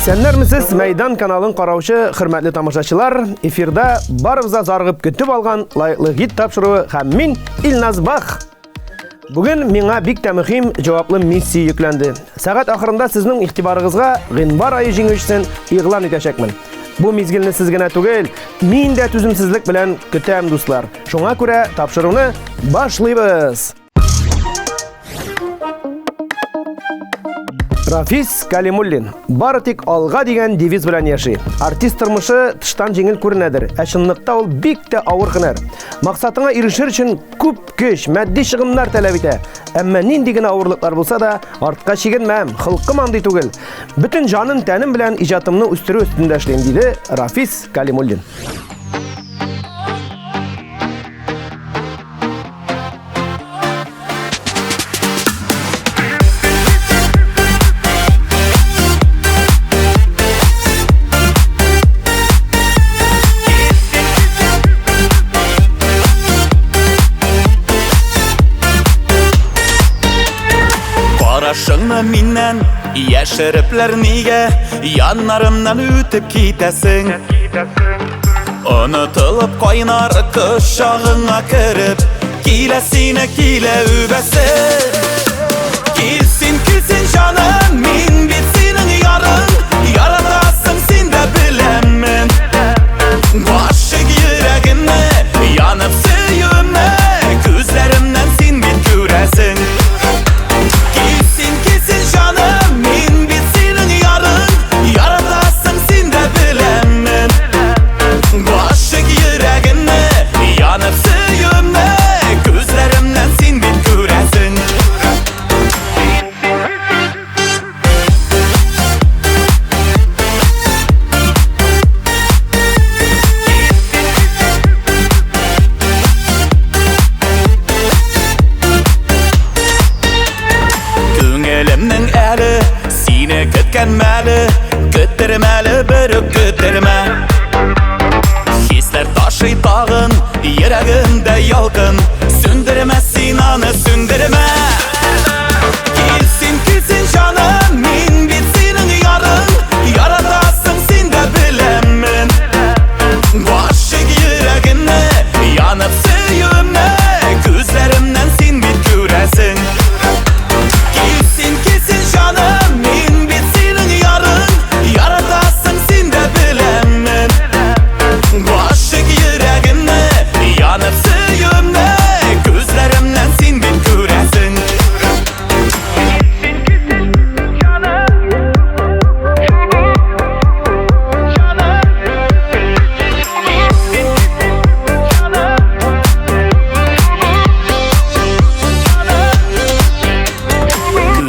Исәннәрмесез, Мәйдан каналын караучы хөрмәтле тамашачылар, эфирда барыбыз да зарыгып көтеп алган лаеклы гид тапшыруы һәм мин Илназ Бах. Бүген миңа бик тә мөһим җаваплы миссия йөкләнде. Сәгать ахырында сезнең игътибарыгызга гыйнвар ае җиңүчесен игълан итәчәкмен. Бу мизгелне сез генә түгел, мин дә түземсезлек белән көтәм, дуслар. Шуңа күрә тапшыруны башлыйбыз. Рафис Калимуллин бары тик алга дигән девиз белән яши. Артист тормышы тыштан җиңел күренәдер, ә чынлыкта ул бик тә авыр һөнәр. Максатыңа ирешер өчен күп көч, матди чыгымнар таләп итә. Әмма нинди генә авырлыклар булса да, артка чигенмәм, холкым андый түгел. Бөтен җаным, тәнем белән иҗатымны үстерү өстендә эшлим, диде Рафис Калимуллин. Карашыңны миннән яшерепләр нигә Яннарымнан үтеп китәсең Онытылып кайнар кочагыңа кереп Килә сине, килә үбәсе Килсен, килсен җаным, мин бит синең ярың Яратасың син дә беләмен Гашыйк йөрәгемне, янып сөюемне Күзләремнән син бит күрәсең Килсен, килсен җаным, мин бит синең ярың Яратасың син дә беләмен Гашыйк йөрәгемне, янып сөюемне Күзләремнән син бит күрәсең. Күңелемнең әле сине көткән мәле, Көттермәле, берүк көттермә. Хисләр ташый тагын, йөрәгемдә ялкын, Сүндермә син аны, сүндермә. Килсен, килсен җаным, мин бит синең ярың, Яратасың син дә беләмен. Гашыйк йөрәгемне, янып сөюемне, Күзләремнән син бит күрәсең. Килсен, килсен җаным, мин бит синең ярың, Яратасың син дә беләмен. Гашыйк йөрәгемне, янып сөюемне, Күзләремнән син бит күрәсең.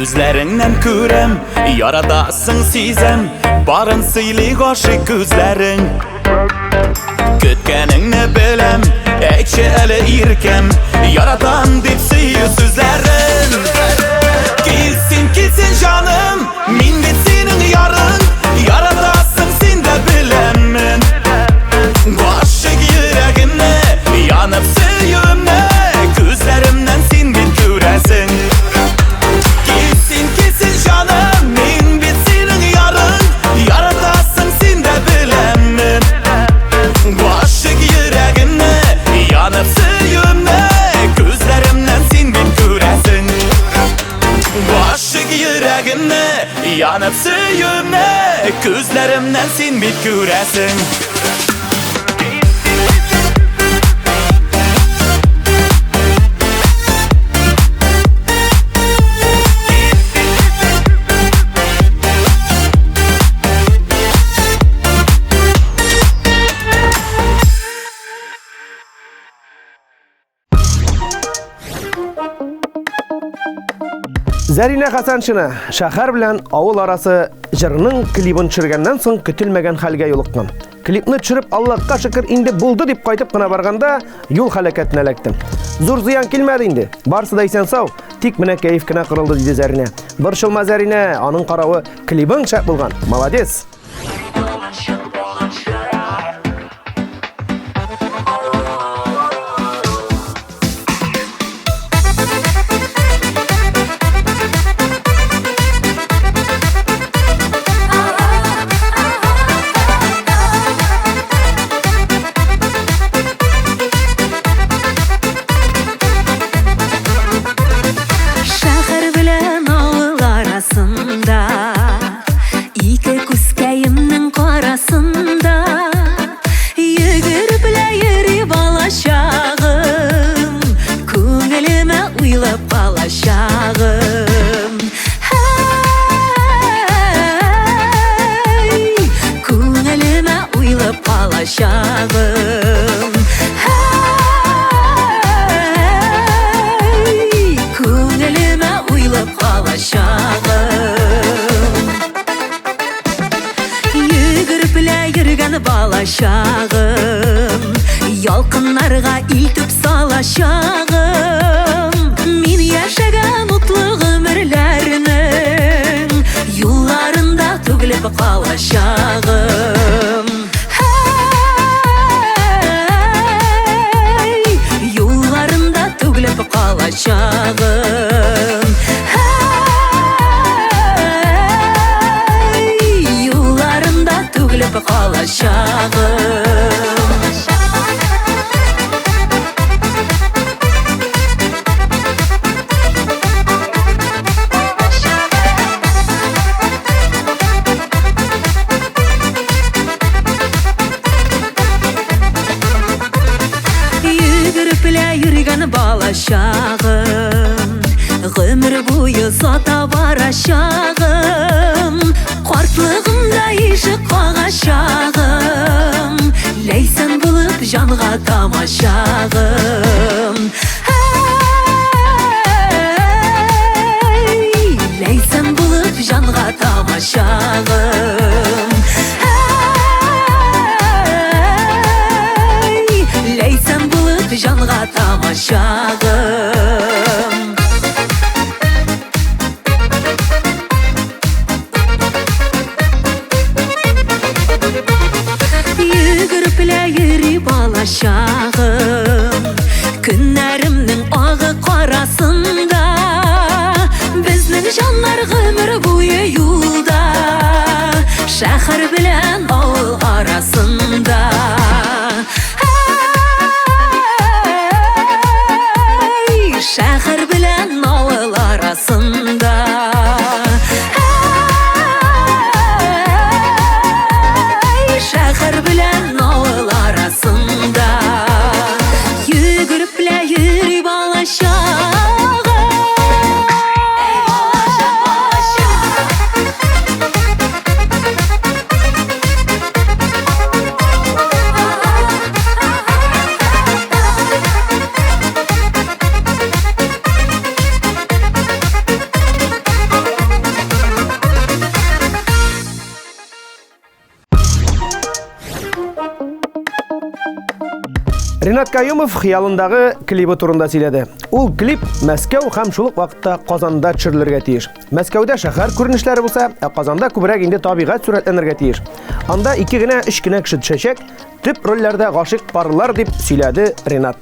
Күзләреңнән күрәм, яратасың сизәм, Барын сөйли гашыйк күзләрең. Көткәнеңне беләм, әйтче әле иркәм, Яратам дип сөю сүзләрен. Килсен, килсен җаным, мин бит синең ярың, Яратасың син дә беләмен. Гашыйк йөрәгемне, янып сөюемне, Күзләремнән син бит күрәсең. Килсен, килсен җаным, мин бит синең ярың, Яратасың син дә беләмен. Гашыйк йөрәгемне, янып сөюемне, Күзләремнән син бит күрәсең. Гашыйк йөрәгемне, янып сөюемне, Күзләремнән син бит күрәсең. Зәринә Хәсәншина шәһәр белән авыл арасы җырының клибын төшергәннән соң көтелмәгән хәлгә юлыккан. Клипны төшереп, Аллаһка шөкер, инде булды дип кайтып кына барганда, юл һәлакәтенә эләктем. Зур зыян килмәде инде. Барсы да исән-сау, тик менә кәеф кенә кырылды, диде Зәринә. Борчылма, Зәринә, аның каравы клибың шәп булган. Молодец! балачагым. Мин яшәгән утлы гомерләрнең юлларында түгелеп калачагым. Һәй, юлларында түгелеп калачагым. Һәй, юлларында түгелеп калачагым. Йөгереп лә йөргән балачагым, гомер буе зата барачагым, картлыгымда ишек кагачагым, Ләйсән булып җанга тамачагым. Әй, Ләйсән булып җанга тамачагым. Әй, Ләйсән булып җанга тамачагым. Йөгереп лә йөри балачагым, көннәремнең агы карасында, безнең җаннар гомер буе юлда, шәһәр белән авыл арасында. Әй, шәһәр белән авыл арасында. Әй, шәһәр белән авыл арасында. Йөгереп лә йөри балачагым. Әй, балачак, балачак. Ринат Каюмов хыялындагы клибы турында сөйләде. Ул клип Мәскәү һәм шул ук вакытта Казанда төшерелергә тиеш. Мәскәүдә шәһәр күренешләре булса, ә Казанда күбрәк инде табигать сурәтләнергә тиеш. Анда ике генә, өч кенә кеше төшәчәк. Төп рольләрдә гашыйк парлар дип сөйләде Ринат.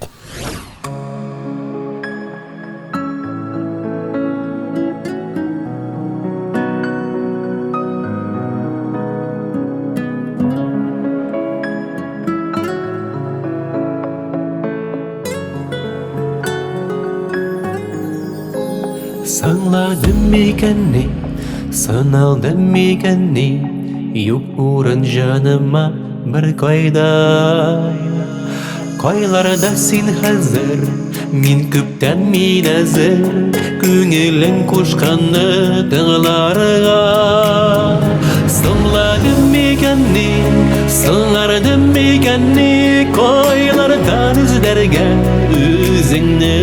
Саңладым микән ни, сыналдым микән ни, юк урын җаныма бер кайда. Кайларда син хәзер, мин күптән мин әзер, күңелең кушканны тыңларга. Соңладым микән ни, соңардым микән ни, кайлардан эзләргә үзеңне.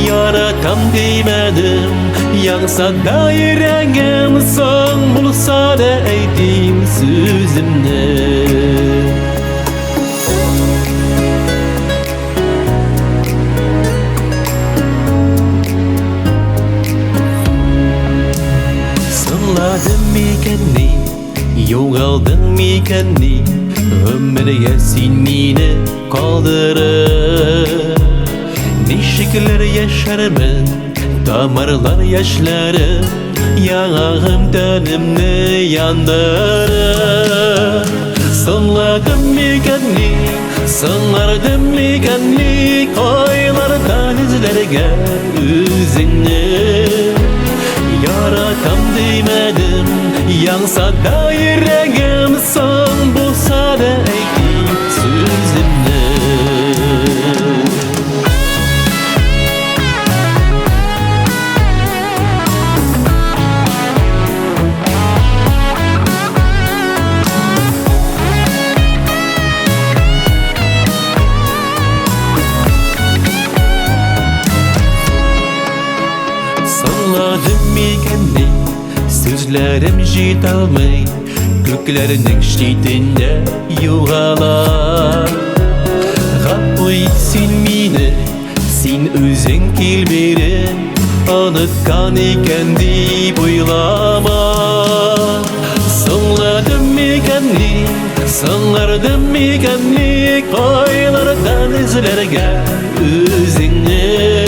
Яратам димәдем, янса да йөрәгем, соң булса да әйтим сүземне. Соңладым микән ни, югалдың микән ни, гомергә син мине калдырып. Ничекләр яшәрмен, тамырлар яшьләрем, яңагым тәнемне яндырып. Соңладым микән ни, соңардым микән ни, кайлардан эзләргә үзеңне. Яратам димәдем, янса да йөрәгем, соң булса да әйтим сүземне. Соңладым микән ни, сүзләрем җиталмый, күкләрнең читендә югала. Гафу Куй син мине, син үзең кил бире, Оныткан икән дип уйлама. Соңладым микән ни, соңардым микән ни, Кайлардан эзләргә үзеңне?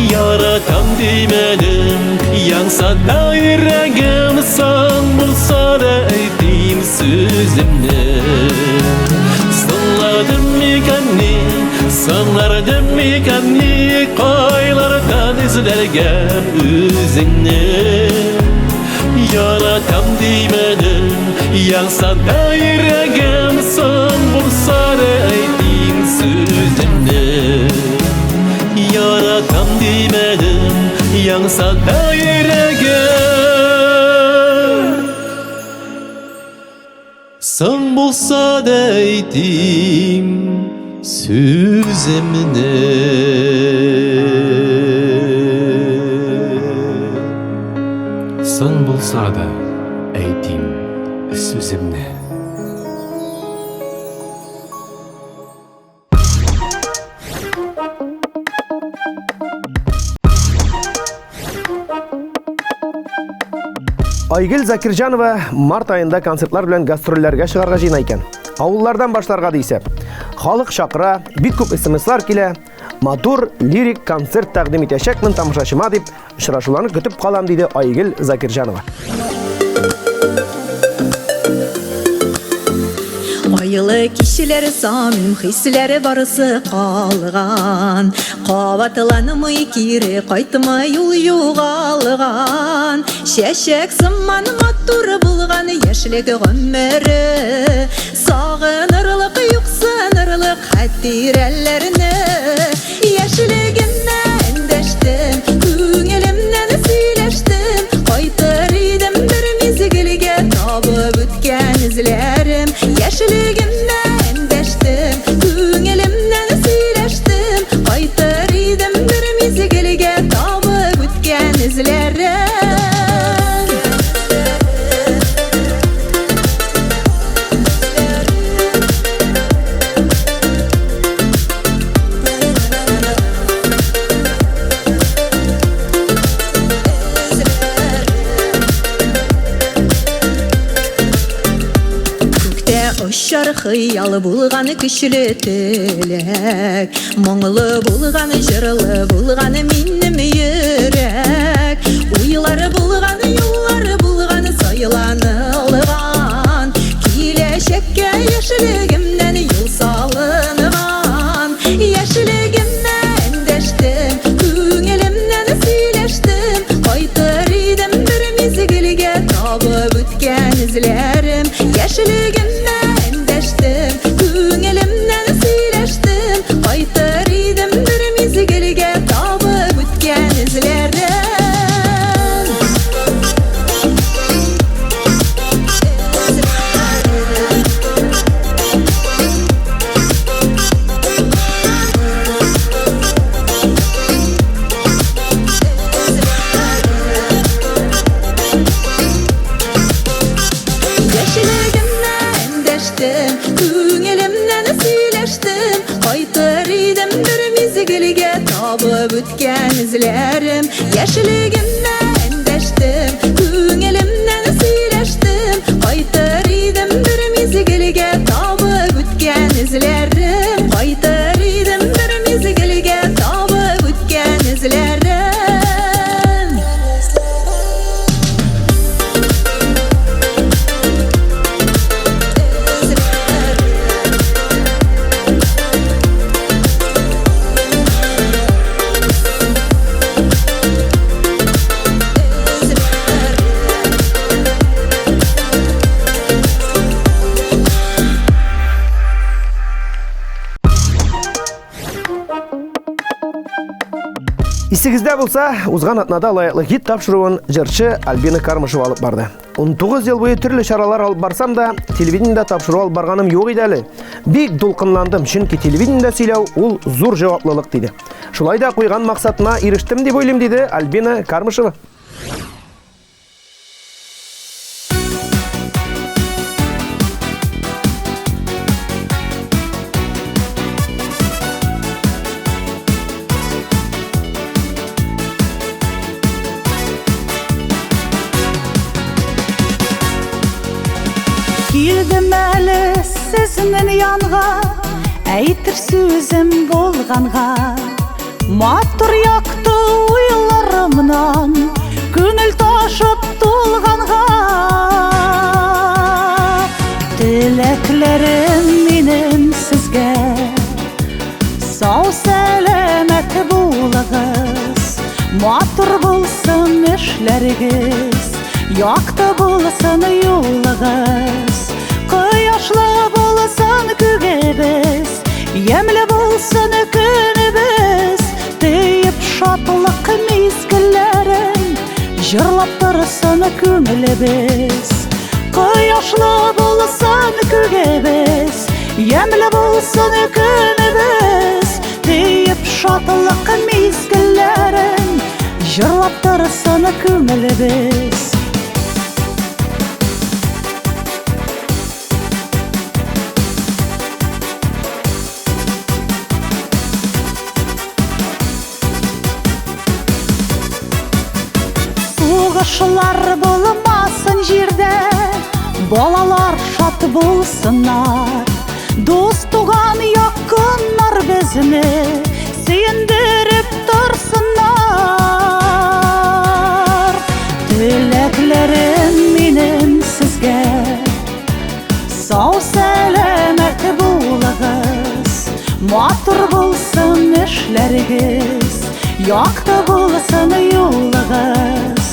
Яратам димәдем, янса да йөрәгем, Соң булса да әйтим сүземне. Соңладым микән ни, соңардым микән ни, Кайлардан эзләргә үзеңне? Яратам димәдем, янса да йөрәгем, Соң булса да әйтим сүземне. Яратам димәдем, янса да йөрәгем, Соң булса да әйтим сүземне. Соң булса да әйтим сүземне. Айгөл Закирҗанова март аенда концертлар белән гастрольләргә чыгарга җыена икән. Авыллардан башларга дисә. Халык чакыра, бик күп смслар килә. Матур лирик концерт тәкъдим итәчәкмен тамашачыма дип, очрашуларны көтеп калам, диде Айгөл Закирҗанова. Айлы кичәләр самим хисләре барысы калган. Кабатланмый кире кайтмый ул югалган. Чәчәк сыман матур булган яшьлек гомере. Сагынырлык, юксынырлык хатирәләрне. Яшьлегемнән дәштем, күңелемнән сөйләштем. Кайтыр идем бер мизгелгә табып үткән эзләрем. Яшьлегемнән дәштем, күңелемнән сөйләштем. Кайтыр идем бер мизгелгә табып үткән эзләрем. Күктә очар хыял булган көчле теләк, Моңлы булган, җырлы булган минем йөрәк. Уйлар булган, юллар булган сайланылган. Киләчәккә яшьлегемнән юл салынган. Яшьлегемнән дәштем, күңелемнән сөйләштем. Кайтыр идем бер мизгелгә табып үткән эзләрем. Яшьлегемнән дәштем, күңелемнән сөйләштем. Кайтыр идем бер мизгелгә табып үткән эзләрем. Яшьлегемнән дәштем, күңелемнән сөйләштем. Кайтыр идем бер мизгелгә табып үткән эзләрем. Яшьлегемнән дәштем, күңелемнән сөйләштем. Кайтыр идем бер мизгелгә табып үткән эзләрем. Кайтыр идем бер мизгелгә табып үткән эзләрем. Исегездә булса, узган атнада лаеклы хит тапшыруын җырчы Альбина Кармышева алып барды. 19 ел буе төрле чаралар алып барсам да, телевидениедә тапшыру алып барганым юк иде әле. Бик дулкынландым, чөнки телевидениедә сөйләү ул зур җаваплылык, диде. Шулай да куйган максатыма ирештем дип уйлыйм, диде Альбина Кармышева. Сезнең янга әйтер сүзем булганга, Матур якты уйларымнан күңел ташып тулганга. Теләкләрем минем сезгә, сау сәламәт булыгыз, матур булсын эшләрегез, якты булсын юлыгыз, кояшлы булсын күгебез, ямьле булсын көнебез, Төеп шатлык мизгелләрен, җырлап торсын күңелебез. Кояшлы булсын күгебез, ямьле булсын көнебез, Төеп шатлык мизгелләрен, җырлап торсын күңелебез. Сугышлар булмасын җирдә, балалар шат булсыннар. Дус туган якыннар безне сөендереп торсыннар. Теләкләрем минем сезгә, сау сәламәт булыгыз, матур булсын эшләрегез, якты булсын юлыгыз,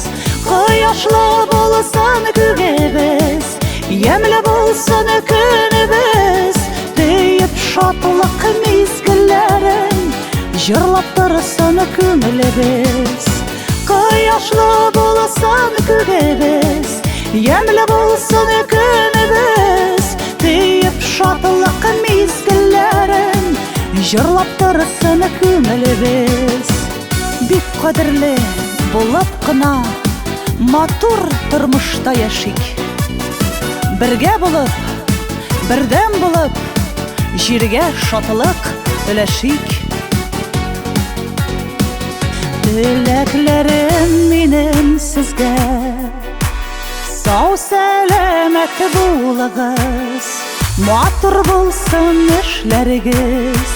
кояшлы булсын күгебез, ямьле булсын көнебез, Төеп шатлык мизгелләрен, җырлап торсын күңелебез. Кояшлы булсын күгебез, ямьле булсын көнебез, Төеп шатлык мизгелләрен, җырлап торсын күңелебез. Бик кадерле булып кына матур тормышта яшик. Бергә булып, бердәм булып, җиргә шатлык өләшик. Теләкләрем минем сезгә, сау сәламәт булыгыз, матур булсын эшләрегез,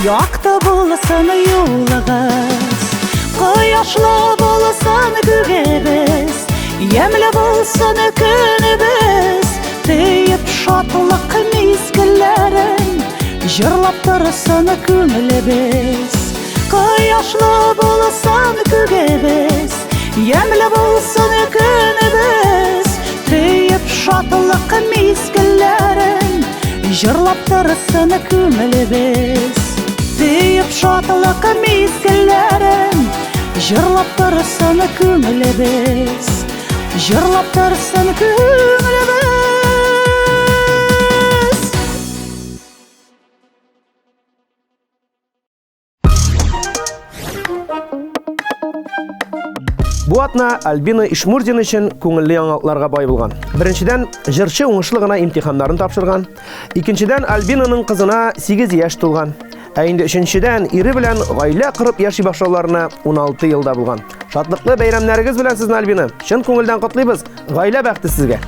якты булсын юлыгыз, кояшлы булсын күгебез, ямьле булсын көнебез, Төеп шатлык мизгелләрен, җырлап торсын күңелебез. Кояшлы булсын күгебез, ямьле булсын көнебез, Төеп шатлык мизгелләрен, җырлап торсын күңелебез. Төеп шатлык мизгелләрен, җырлап торсын күңелебез. Җырлап торсын күңелебез. Бу атна Альбина Ишмурзина өчен күңелле яңалыкларга бай булган. Беренчедән, җырчы уңышлы гына имтиханнарын тапшырган. Икенчедән, Альбинаның кызына 8 яшь тулган. Ә инде өченчедән, ире белән гаилә корып яши башлауларына 16 елда булган. Шатлыклы бәйрәмнәрегез белән сезне, Альбина! Чын күңелдән котлыйбыз! Гаилә бәхте сезгә!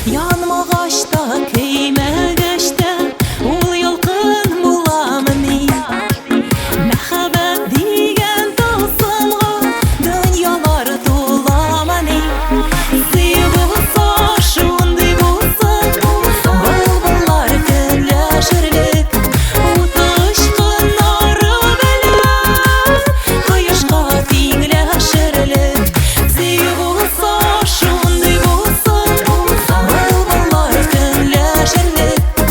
Янмагач та, көймәгәч тә, ул ялкын буламыни? Мәхәббәт дигән тылсымга дөньялар туламыни? Сөю булса, шундый булсын, былбыллар көнләшерлек, уты очкыннары белән кояшка тиңләшерлек. Сөю булса, шундый булсын, былбыллар көнләшерлек.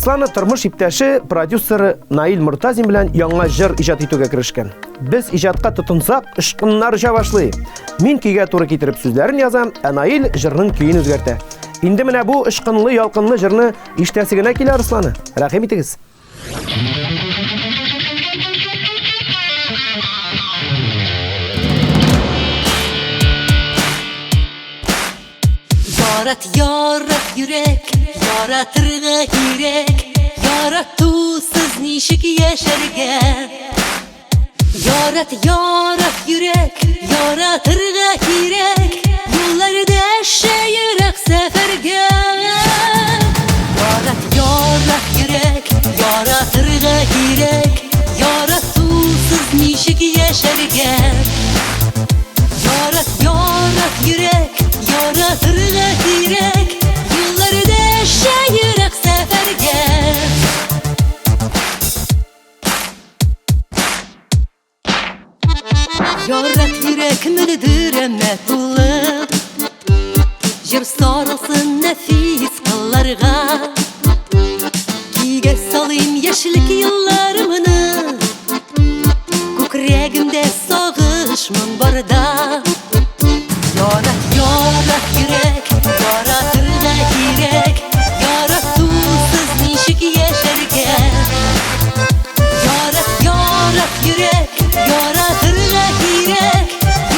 Арслана тормыш иптәше, продюсеры Наил Мортазин белән яңа җыр иҗат итүгә керешкән. Без иҗатка тотынсак, очкыннар оча башлый. Мин көйгә туры китереп сүзләрен язам, ә Наил җырның көен үзгәртә. Инде менә бу очкынлы, ялкынлы җырны ишетәсе генә килә Арсланы. Рәхим итегез. Ярат, ярат йөрәк, яратырга кирәк. Яратусыз ничек яшәргә? Ярат, ярат йөрәк, яратырга кирәк. Юллар дәшә ерак сәфәргә. Ярат, ярат йөрәк, яратырга кирәк. Яратусыз ничек яшәргә? Ярат, ярат йөрәк, яратырга кирәк. Юллар дәшә ерак сәфәргә. Ярат йөрәк мөлдерәмә тулы, Җыр сарылсын нәфис кылларга. Кигә салыйм яшьлек елларымны, Күкрәгемдә сагыш моң барда. Ярат, ярат йөрәк, яратырга кирәк. Яратусыз ничек яшәргә? Ярат, ярат йөрәк, яратырга кирәк.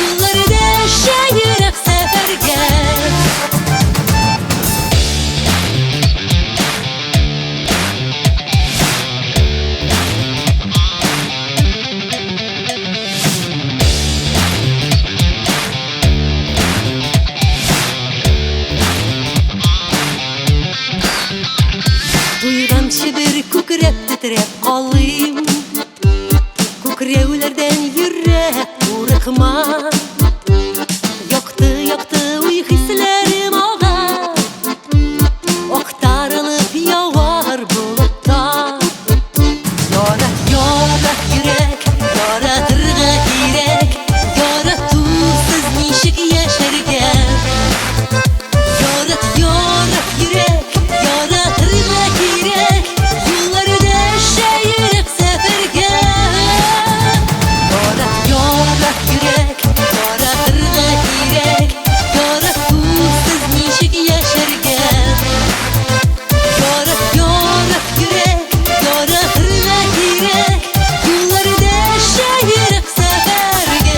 Юллар дәшә ерак сәфәргә. Туйганчы бер күкрәп тетрәп калыйм. Күкрәүләрдән йөрәк курыкма. Якты, якты уй хисләрем ага. Актарылып явар болытта. Ярат, ярат йөрәк, яратырга кирәк. Яратусыз ничек яшәргә? Ярат, ярат йөрәк, яратырга кирәк. Юллар дәшә ерак сәфәргә. Ярат, ярат йөрәк, яратырга кирәк. Яратусыз ничек яшәргә? Ярат, ярат йөрәк, яратырга кирәк. Юллар дәшә ерак сәфәргә.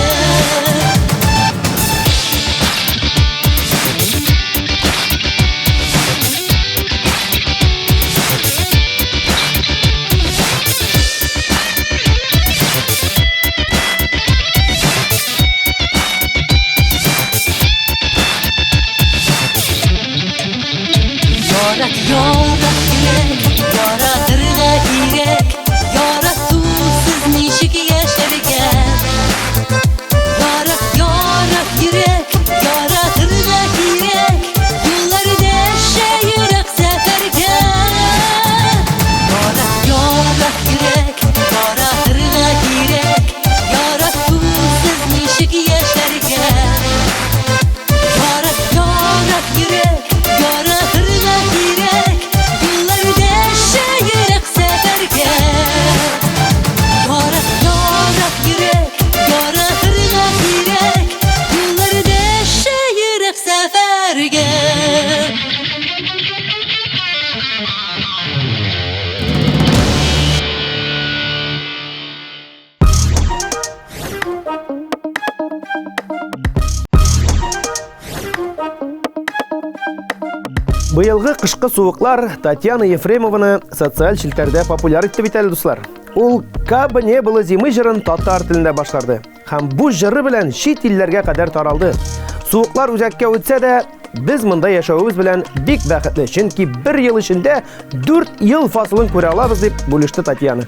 Ярат, ярат йөрәк, яратырга кирәк. Яратусыз ничек яшәргә? Ярат, ярат йөрәк, яратырга кирәк. Юллар дәшә ерак сәфәргә. Ярат, ярат йөрәк, яратырга кирәк. Яратусыз ничек яшәргә? Ярат, ярат йөрәк, яратырга кирәк. Юллар дәшә ерак сәфәргә. Ярат, ярат йөрәк, яратырга кирәк. Юллар дәшә ерак сәфәргә. Быелгы кышкы суыклар Татьяна Ефремованы социаль челтәрдә популяр итте бит әле, дуслар. Ул «Кабы не было зимы» җырын татар телендә башкарды. Һәм бу җыры белән чит илләргә кадәр таралды. Суыклар үзәккә үтсә дә, без монда яшәвебез белән бик бәхетле, чөнки бер ел эчендә 4 ел фасылын күрә алабыз, дип бүлеште Татьяна.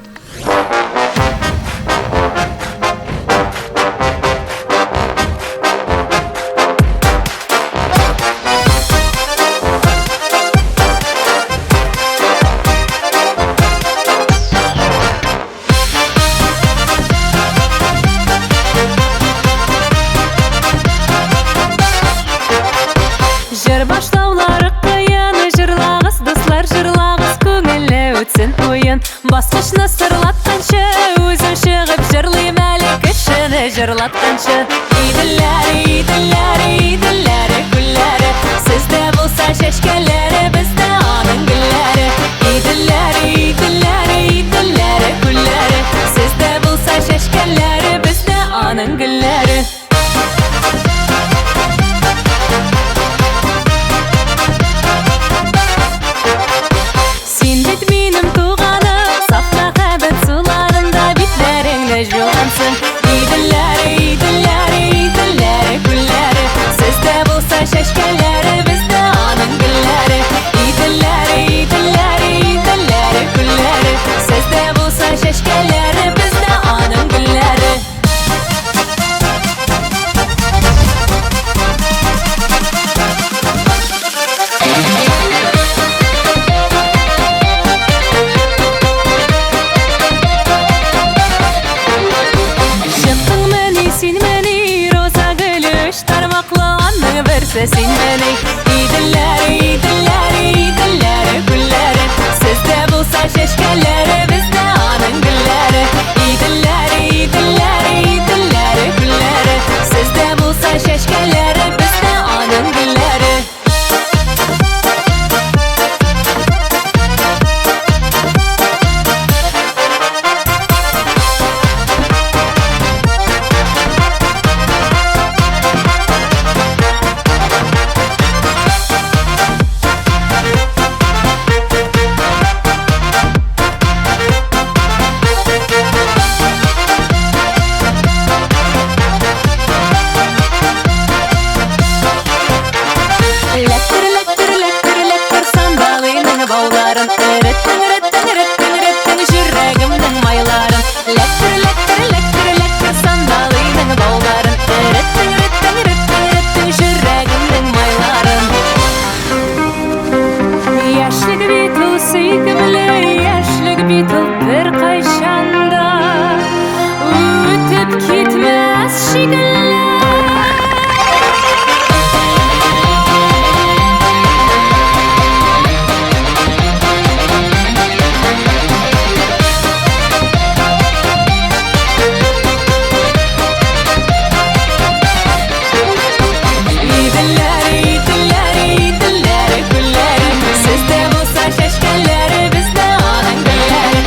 Җыр башлаулары кыен, җырлагыз, дуслар, җырлагыз күңелле. Баскычны сырлатканчы, үзем чыгып җырлыйм әле кешене җырлатканчы. Иделләр, иделләр, иделләре, күлләре, сездә булса чәчкәләре, бездә аның гөлләре. Иделләр, иделләр, иделләре, күлләре, сездә булса чәчкәләре, бездә аның гөлләре. Син бит минем туганым, саф мәхәббәт суларында битләреңне жугансың. Иделләре, иделләре, иделләре, күлләре, сездә булса чәчкәләре, бездә аның гөлләре. Иделләре, иделләре, иделләре, күлләре, сездә булса чәчкәләре, бездә аның гөлләре. Чыктыңмыни синмени, роза гөле өч тармаклы, аның берсе синмени. Иделләре, иделләре, иделләре, күлләре, сездә булса чәчкәләре, бездә аның гөлләре. Иделләре, иделләре, иделләре, күлләре, сездә булса чәчкәләре, бездә аның гөлләре. Эләктер, эләктер, эләктер, эләктер сандалыйның бауларын. Эреттең, эреттең, эреттең, эреттең жүрәгемнең майларын. Эләктер, эләктер, эләктер, эләктер сандалыйның бауларын. Эреттең, эреттең, эреттең, эреттең жүрәгемнең майларын. Яшьлек бит ул сөйкемле, яшьлек бит ул беркайчан да үтеп китмәс шикелле. Иделләре, иделләре, иделләре, күлләре, сездә булса чәчкәләре, бездә аның гөлләре.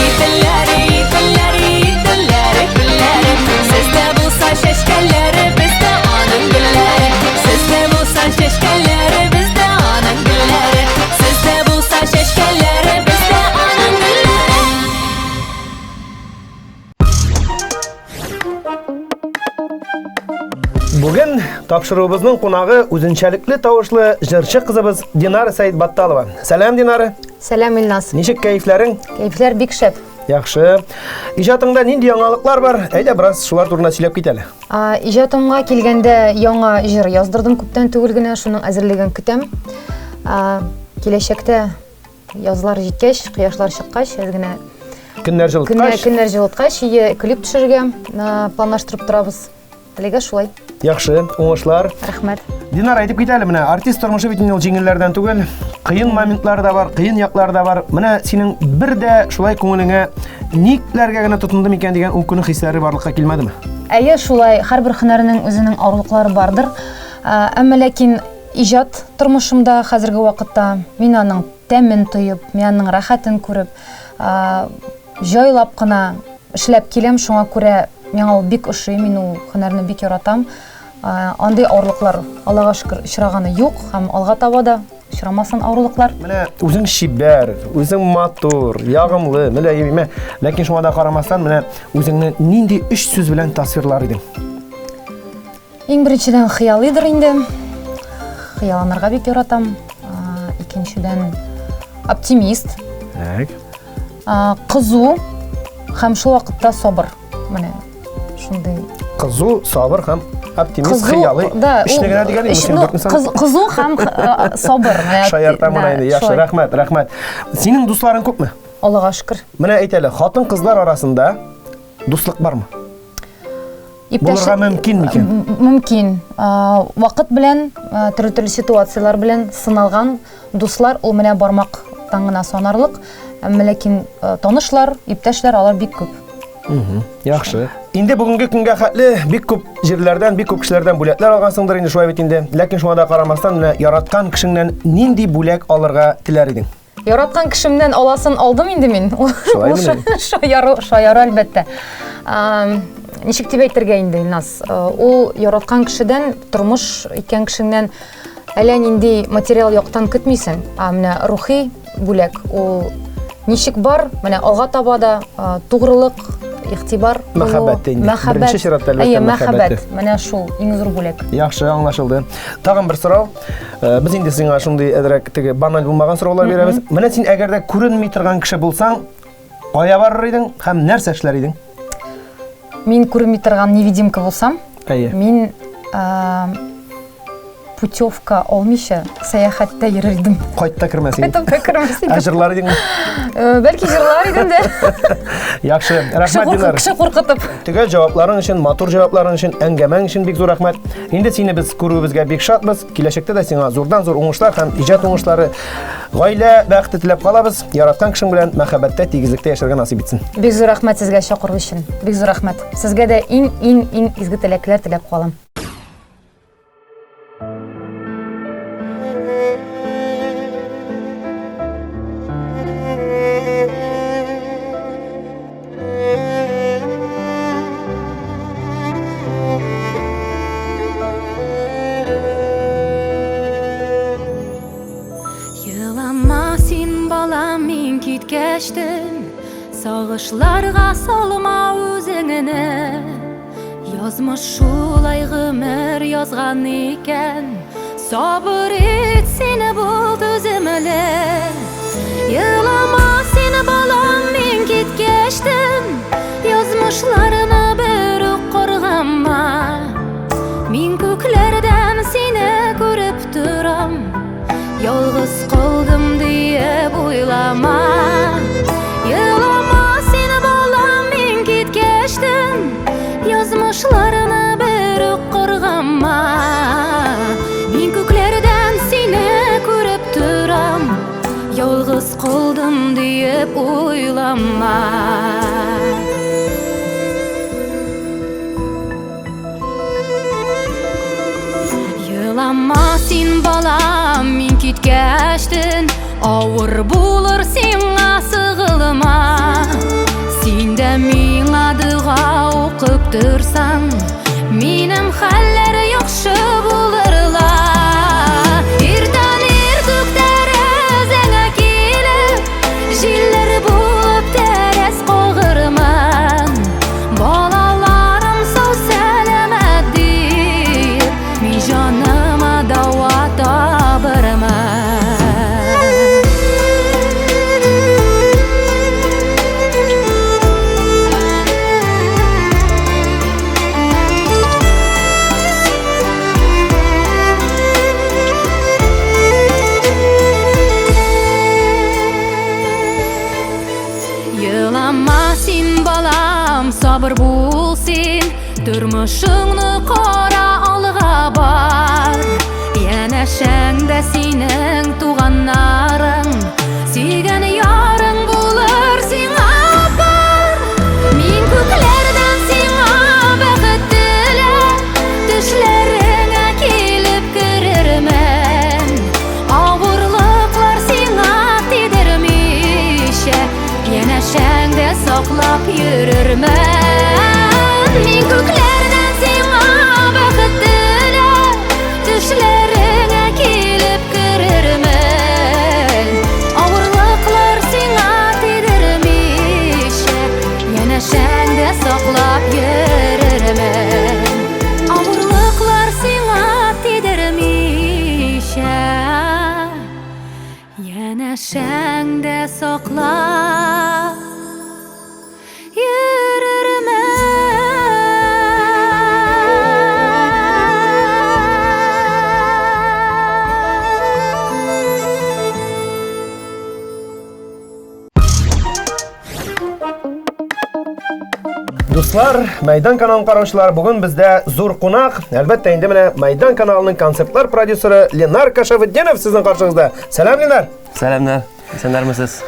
Иделләре, иделләре, иделләре, күлләре, сездә булса чәчкәләре, бездә аның гөлләре. Сездә булса чәчкәләре, бездә аның гөлләре. Сездә булса чәчкәләре, бездә аның гөлләре. Бүген тапшыруыбызның кунагы үзенчәлекле тавышлы җырчы кызыбыз Динара Сәидбатталова. Сәлам, Динара. Сәлам, Илназ. Ничек кәефләрең? Кәефләр бик шәп. Яхшы. Иҗатыңда нинди яңалыклар бар? Әйдә, бераз шулар турында сөйләп кит әле. Иҗатымга килгәндә яңа җыр яздырдым күптән түгел генә, шуның әзерлеген көтәм. Киләчәктә язлар җиткәч, кояшлар чыккач, әз генә көннәр җылыткач, көннәр җылыткач, клип төшерергә планлаштырып торабыз. Әлегә шулай. Яхшы, уңышлар. Рәхмәт. Динара, әйтеп кит әле, менә артист тормышы бит инде ул җиңелләрдән түгел. Кыен моментлар да бар, кыен яклар да бар. Менә синең бер дә шулай күңелеңә никләргә генә тотындым икән дигән үкенү хисләре барлыкка килмәдеме? Әйе, шулай. Һәрбер һөнәрнең үзенең авырлыклары бардыр. Әмма ләкин иҗат тормышымда хәзерге вакытта мин аның тәмен тоеп, мин аның рәхәтен күреп, җайлап кына эшләп киләм, шуңа күрә миңа ул бик ошый, мин ул һөнәрне бик яратам. Андый авырлыклар, Аллага шөкер, очраганы юк һәм алга таба да очрамасын авырлыклар. Менә үзең чибәр, үзең матур, ягымлы, мөлаем, ләкин шуңа да карамастан, менә үзеңне нинди өч сүз белән тасвирлар идең? Иң беренчедән хыялыйдыр инде. Хыялланырга бик яратам. Икенчедән оптимист. Так. Кызу һәм шул вакытта сабыр. Менә шундый. Кызу, сабыр һәм оптимист, хыялый. Да, Өчне генә дигән инде, син дүртне сан. Кызу һәм сабыр. Шаяртам гына инде. Яхшы, рәхмәт, рәхмәт. Синең дусларың күпме? Аллага шөкер. Менә әйт әле, хатын-кызлар арасында дуслык бармы? Иптәш... Булырга мөмкин микән? Мөмкин. Вакыт белән, төрле-төрле ситуацияләр белән сыналган дуслар ул менә бармактан гына санарлык. Әмма ләкин э, танышлар, иптәшләр алар бик күп. Яхшы. Инде бүгенге көнгә хәтле бик күп җирләрдән, бик күп кешеләрдән бүләкләр алгансыңдыр инде шулай бит инде. Ләкин шуңа да карамастан, менә яраткан кешеңнән нинди бүләк алырга теләр идең? Яраткан кешемнән аласын алдым инде мин. Шулаймыни? Шаяру, шаяру әлбәттә. Ничек дип әйтергә инде, Илназ? Э, ул яраткан кешедән, тормыш иткән кешеңнән әллә нинди материал яктан көтмисең. Ә менә рухи бүләк ул ничек бар, менә алга таба да э, тугрылык, игътибар булу, Мәхәббәт инде. Мәхәббәт. Беренче чиратта, әлбәттә, Әйе, мәхәббәте. мәхәббәт. Менә шул иң зур бүләк. Яхшы, аңлашылды. Тагын бер сорау. Э, без инде сиңа шундый әзрәк теге баналь булмаган сораулар бирәбез. Менә син әгәр дә күренми торган кеше булсаң, кая барыр идең һәм нәрсә эшләр идең? Мин күренми торган невидимка булсам, Әйе. мин э, путевка алмыйча сәяхәттә йөрер идем. Кайт та кермәс идең. Кайтып та кермәс идем. Ә җырлар идеңме? Э, бәлки җырлар идем дә. Яхшы, рәхмәт, Динар. Кеше куркытып. Төгәл җавапларың өчен, матур җавапларың өчен, әңгәмәң өчен бик зур рәхмәт. Инде сине без күрүебезгә бик шатбыз. Киләчәктә дә сиңа зурдан-зур уңышлар һәм иҗат уңышлары, гаилә бәхете теләп калабыз. Яраткан кешең белән мәхәббәттә, тигезлектә яшәргә насыйп итсен. Бик зур рәхмәт сезгә чакыру өчен. Бик зур рәхмәт. Сезгә дә иң-иң-иң изге теләкләр теләп калам. Елама син, балам, мин киткәчтен, Сагышларга салма үзеңне. Язмыш шулай гомер язган икән, Сабыр ит син, бул түземле. Елама син, балам, мин киткәчтен, Язмышларны бер үк каргама. Мин күкләрдән сине күреп торам, Ялгыз калдым диеп уйлама. Елама син, балам, мин киткәчтен, Язмышларны бер үк каргама. Мин күкләрдән сине күреп торам, Ялгыз калдым диеп уйлама. Елама син, балам, мин киткәчтен, Авыр булыр сиңа сыгылма. Син дә миңа дога укып торсаң, Минем хәлләр яхшы булырла. Иртән иртүк тәрәзәңә килеп, Җилләр булып тәрәз кагырмын. Балаларым сау сәламәт дип, мин җаныма дава табырмын. Елама син, балам, сабыр бул син, Тормышыңны кара алга бар. Янәшәңдә синең туганнарың, Сөйгән ярың булыр сиңа пар. Мин күкләрдән сиңа бәхет теләп, Төшләреңә килеп керермен. Авырлыклар сиңа тидермичә, Янәшәңдә саклап йөрермен. Мин күкләрдән сиңа бәхет теләп, Төшләреңә килеп керермен. Авырлыклар сиңа тидермичә, Янәшәңдә саклап йөрермен. Авырлыклар сиңа тидермичә, Янәшәңдә саклап йөрермен. Дуслар, Мәйдан каналын караучылар, бүген бездә зур кунак. Әлбәттә, инде менә Мәйдан каналының концертлар продюсеры Ленар Кашафетдинов сезнең каршыгызда. Сәлам, Ленар. Сәламнәр. Исәннәрмесез?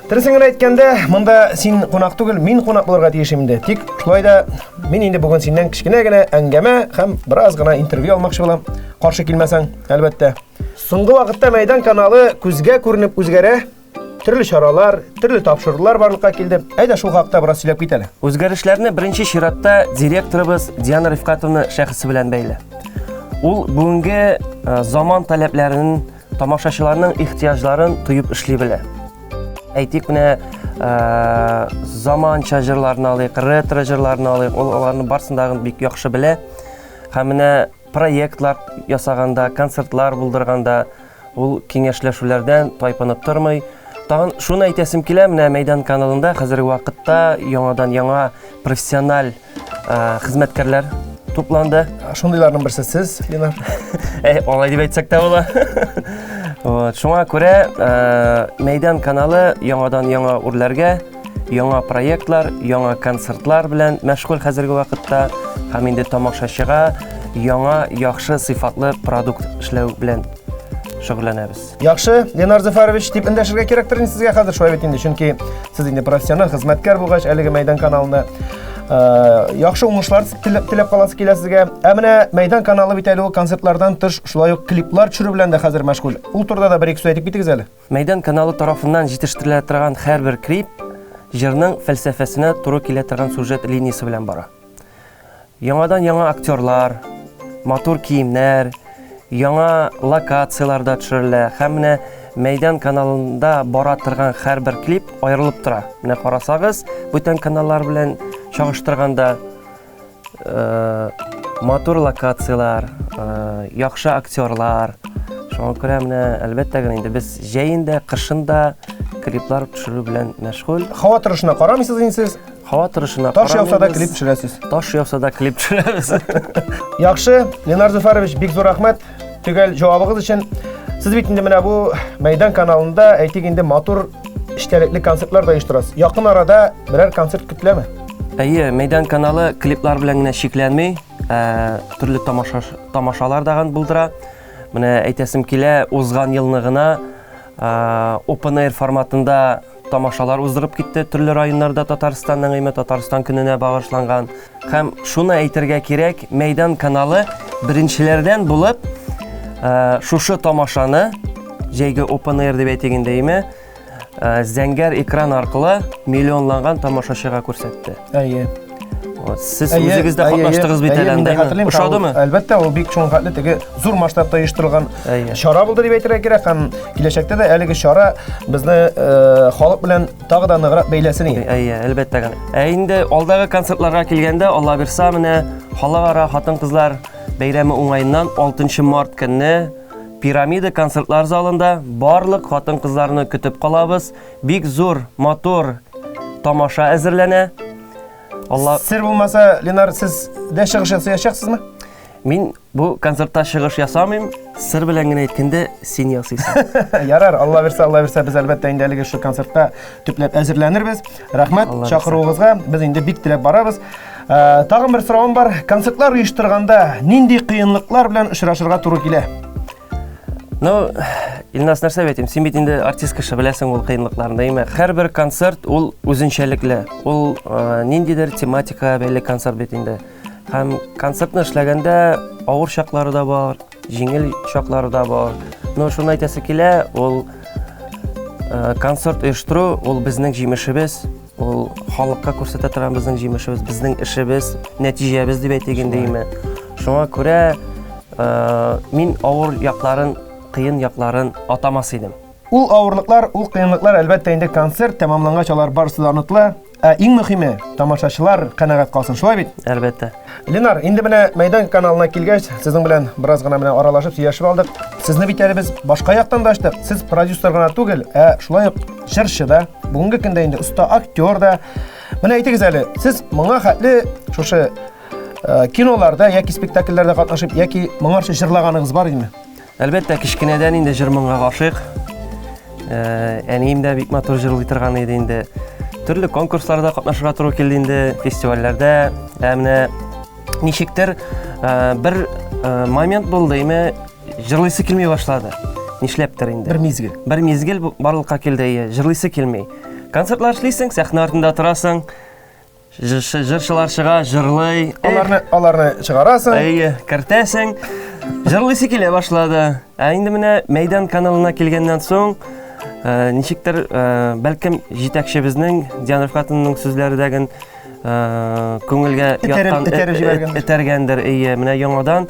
Дөресен генә әйткәндә, монда син кунак түгел, мин кунак булырга тиеш инде. Тик шулай да мин инде бүген синнән кечкенә генә әңгәмә һәм бераз гына интервью алмакчы булам. Каршы килмәсәң, әлбәттә. Соңгы вакытта Мәйдан каналы күзгә күренеп үзгәрә. Төрле чаралар, төрле тапшырулар барлыкка килде. Әйдә шул хакта бераз сөйләп кит әле. Үзгәрешләрне беренче чиратта директорыбыз Диана Рифкатовна шәхесе белән бәйле. Ул бүгенге э, заман таләпләрен тамашачыларның ихтыяҗларын тоеп эшли белә. Әйтик, менә э, заманча җырларны алыйк, ретро җырларны алыйк, ул аларны барысын да бик яхшы белә. Һәм менә проектлар ясаганда, концертлар булдырганда ул киңәшләшүләрдән тайпынып тормый. Тагын шуны әйтәсем килә, менә Мәйдан каналында хәзерге вакытта яңадан яңа профессиональ Э, хезмәткәрләр тупланды. Шундыйларның берсе сез, Ленар. Э, алай дип әйтсәк тә була. Вот, шуңа күрә э, Мәйдан каналы яңадан яңа үрләргә, яңа проектлар, яңа концертлар белән мәшгуль хәзерге вакытта һәм инде тамашачыга яңа яхшы сыйфатлы продукт эшләү белән шөгыльләнәбез. Яхшы, Ленар Зөфәрович, дип эндәшергә кирәктер инде сезгә хәзер шулай бит инде, чөнки сез инде профессиональ хезмәткәр булгач, әлеге Мәйдан каналында э, яхшы уңышлар теләп, теләп каласы килә сезгә. Ә менә Мәйдан каналы бит әле ул концертлардан тыш шулай ук клиплар төшерү белән дә хәзер мәшгуль. Ул турыда да бер-ике сүз әйтеп китегез әле. Мәйдан каналы тарафыннан җитештерелә торган һәрбер клип җырның фәлсәфәсенә туры килә торган сюжет линиясе белән бара. Яңадан яңа актерлар, матур киемнәр, яңа локацияләрдә төшерелә һәм менә Мәйдан каналында бара торган һәрбер клип аерылып тора. Менә карасагыз, бүтән каналлар белән чагыштырганда э, матур локацияләр, э, яхшы актерлар. Шуңа күрә менә әлбәттә генә инде без җәен дә, кышын да клиплар төшерү белән мәшгуль. Һава торышына карамыйсыз инде сез? Һава торышына Таш яуса да клип төшерәсез. Таш яуса да клип төшерәбез. Яхшы, Ленар Зөфәрович, бик зур рәхмәт төгәл җавабыгыз өчен. Сез бит инде менә бу Мәйдан каналында, әйтик инде, матур эчтәлекле концертлар да оештырасыз. Якын арада берәр концерт көтеләме? Әйе, Мәйдан каналы клиплар белән генә чикләнми, ә, төрле тамаша тамашалар дагын булдыра. Менә әйтәсем килә, узган елны гына ә, Open Air форматында тамашалар уздырып китте төрле районнарда Татарстанның име Татарстан көненә багышланган. Һәм шуны әйтергә кирәк, Мәйдан каналы беренчеләрдән булып э, шушы тамашаны җәйге Open Air дип әйтик инде име, э, зәңгәр экран аркылы миллионланган тамашачыга күрсәтте. Әйе. Вот, сез үзегез дә катнаштыгыз бит әле анда. Ошадымы? Әлбәттә, ул бик шуның хәтле теге зур масштабта оештырылган чара булды дип әйтергә кирәк һәм киләчәктә дә әлеге чара безне э, халык белән тагы да ныграк бәйләсен иде. Әйе, әлбәттә генә. Ә инде алдагы концертларга килгәндә, Алла бирса, менә халыкара хатын-кызлар бәйрәме уңаеннан 6 март көнне Пирамида концертлар залында барлык хатын-кызларны көтеп калабыз. Бик зур, матур тамаша әзерләнә. Алла Сер булмаса, Ленар, сез дә чыгыш ясаячаксызмы? Мин бу концертта чыгыш ясамыйм. Сер белән генә әйткәндә, син ясыйсың. Ярар, Алла бирсә, Алла бирсә, без әлбәттә инде әлеге шул концертка төпләп әзерләнербез. Рәхмәт чакыруыгызга. Без инде бик теләп барабыз. Э, тагын бер соравым бар. Концертлар оештырганда нинди кыенлыклар белән очрашырга туры килә? Ну, Илназ, нәрсә әйтим, син бит инде артист кеше, беләсең ул кыенлыкларны, әйме? Һәрбер концерт ул үзенчәлекле. Ул э, ниндидер тематикага бәйле концерт бит инде. Һәм концертны эшләгәндә авыр чаклары да бар, җиңел чаклары да бар. Но шуны әйтәсе килә, ул э, концерт оештыру, ул безнең җимешебез, ул халыкка күрсәтә торган безнең җимешебез, безнең эшебез, нәтиҗәбез дип әйтик инде име. Шуңа күрә э, мин авыр якларын, кыен якларын атамас идем. Ул авырлыклар, ул кыенлыклар, әлбәттә инде концерт тәмамлангач алар барысы да онытыла. Ә иң мөхиме, тамашачылар канәгать калсын, шулай бит? Әлбәттә. Ленар, инде менә Мәйдан каналына килгәч, сезнең белән бераз гына менә аралашып сөйләшеп алдык. Сезне бит әле без башка яктан да ачтык. Сез продюсер гына түгел, ә шулай ук җырчы да, бүгенге көндә инде оста актер да. Менә әйтегез әле, сез моңа хәтле шушы э, киноларда яки спектакльләрдә катнашып, яки моңарчы җырлаганыгыз бар идеме? Әлбәттә, кечкенәдән инде җыр-моңга гашыйк. Э, әнием дә бик матур җырлый торган иде инде. Төрле конкурсларда катнашырга туры килде инде, фестивальләрдә. Ә менә ничектер э, бер э, момент булды, име җырлыйсы килми башлады. Нишләптер инде. Бер мизгел. Бер мизгел барлыкка килде, җырлыйсы килми. Концертлар эшлисең, сәхнә артында торасың. Җырчылар чыга, җырлый. Аларны аларны чыгарасың. Әйе, кертәсең. Җырлыйсы килә башлады. Ә инде менә Мәйдан каналына килгәннән соң, э, ничектер, э, бәлкем җитәкчебезнең Диана Рифкатовнаның сүзләре дә ген э, күңелгә яткан этәргәндер. Әйе, менә яңадан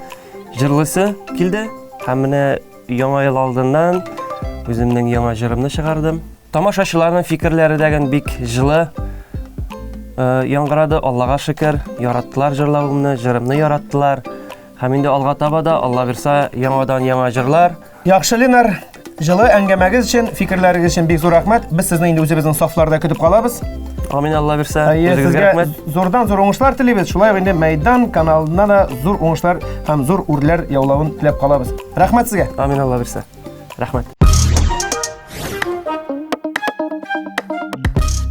җырлыйсы килде. Һәм менә яңа ел алдыннан үземнең яңа җырымны чыгардым. Тамашачыларның фикерләре дә бик җылы яңгырады, Аллага шөкер, яраттылар җырлавымны, җырымны яраттылар. Һәм инде алга таба да, Алла бирса, яңадан яңа җырлар. Яхшы, Ленар, җылы әңгәмәгез өчен, фикерләрегез өчен бик зур рәхмәт. Без сезне инде үзебезнең сафларда көтеп калабыз. Амин, Алла бирса. Әйе, сезгә зурдан зур уңышлар телибез. Шулай ук инде Мәйдан каналына да зур уңышлар һәм зур үрләр яулавын теләп калабыз. Рәхмәт сезгә. Амин, Алла бирса. Рәхмәт.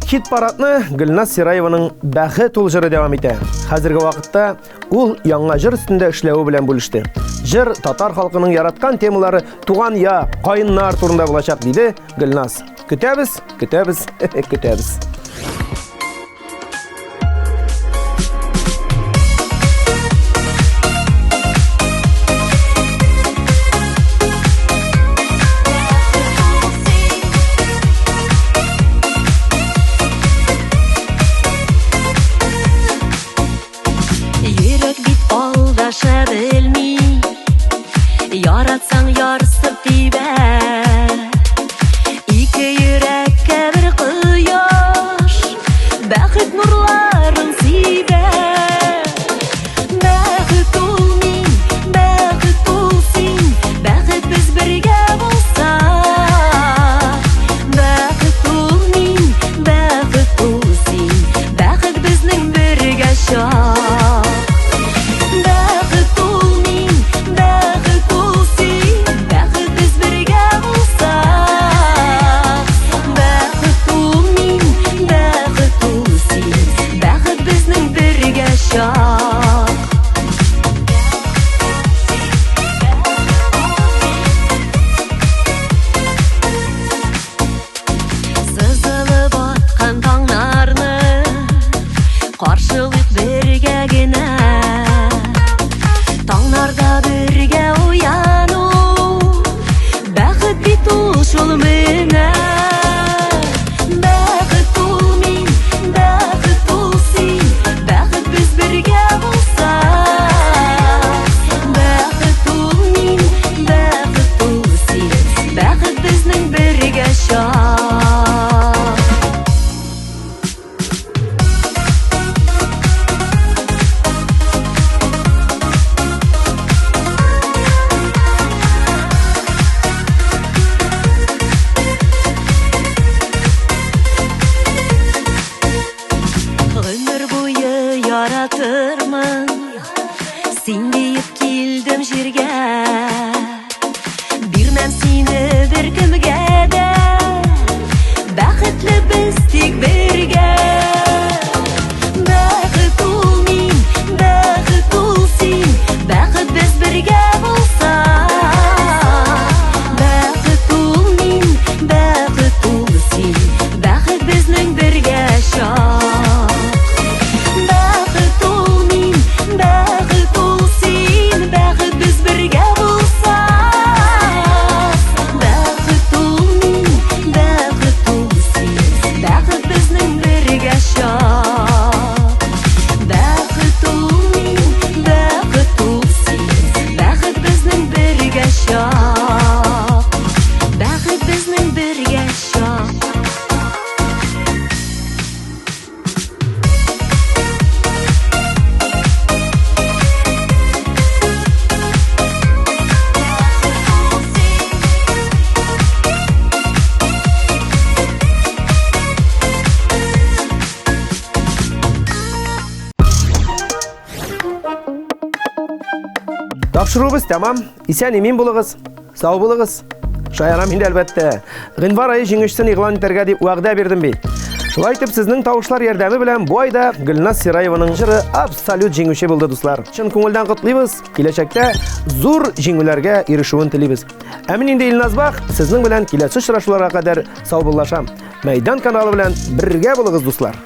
Хит парадны Гөлназ Сираеваның Бәхет ул җыры дәвам итә. Хәзерге вакытта ул яңа җыр өстендә эшләве белән бүлеште. Җыр татар халкының яраткан темалары туган як, каеннар турында булачак, диде Гөлназ. Көтәбез, көтәбез, көтәбез. Йөрәк бит алдаша белми, Яратсаң ярсып тибә. Ике йөрәккә бер кояш, Бәхет нурларын сибә. Бәхет ул мин, бәхет ул син, Бәхет без бергә булсак. Бәхет ул мин, бәхет ул син, Бәхет безнең бергә чак. Бәхет ул мин, бәхет ул син, Бәхет без бергә булсак. Бәхет ул мин, бәхет ул син, Бәхет безнең бергә чак. Сызылып аткан таңнарны Каршылыйк бергә генә. Таңнарда бергә уяну Бәхет бит ул шул менә. Бәхет ул мин, бәхет ул син, Бәхет без бергә булсак. Бәхет ул мин, бәхет ул син, Бәхет безнең бергә чак. Гомер буе яратырмын, син диеп килдем җиргә. Бирмәм сине беркемгә дә, бәхетле без тик бергә. Бәхет ул мин, бәхет ул син, бәхет без бергә булсак. Бәхет ул мин, бәхет ул син, бәхет безнең бергә чак. Бәхет ул мин, бәхет ул син, бәхет без бергә булсак. Бәхет ул мин, бәхет ул син, бәхет безнең бергә чак. Бәхет ул мин, бәхет ул син, бәхет безнең бергә чак. Бәхет безнең бергә чак. Тапшыруыбыз тәмам. Исән имин булыгыз. Сау булыгыз. Шаярам инде әлбәттә. Гыйнвар ае җиңүчесен игълан итәргә дип вәгъдә бирдем бит. Шулай итеп, сезнең тавышлар ярдәме белән бу айда Гөлназ Сираеваның җыры абсолют җиңүче булды, дуслар. Чын күңелдән котлыйбыз. Киләчәктә зур җиңүләргә ирешүен телибез. Ә мин инде Илназ Бах, сезнең белән киләсе очрашуларга кадәр саубуллашам. Мәйдан каналы белән бергә булыгыз, дуслар!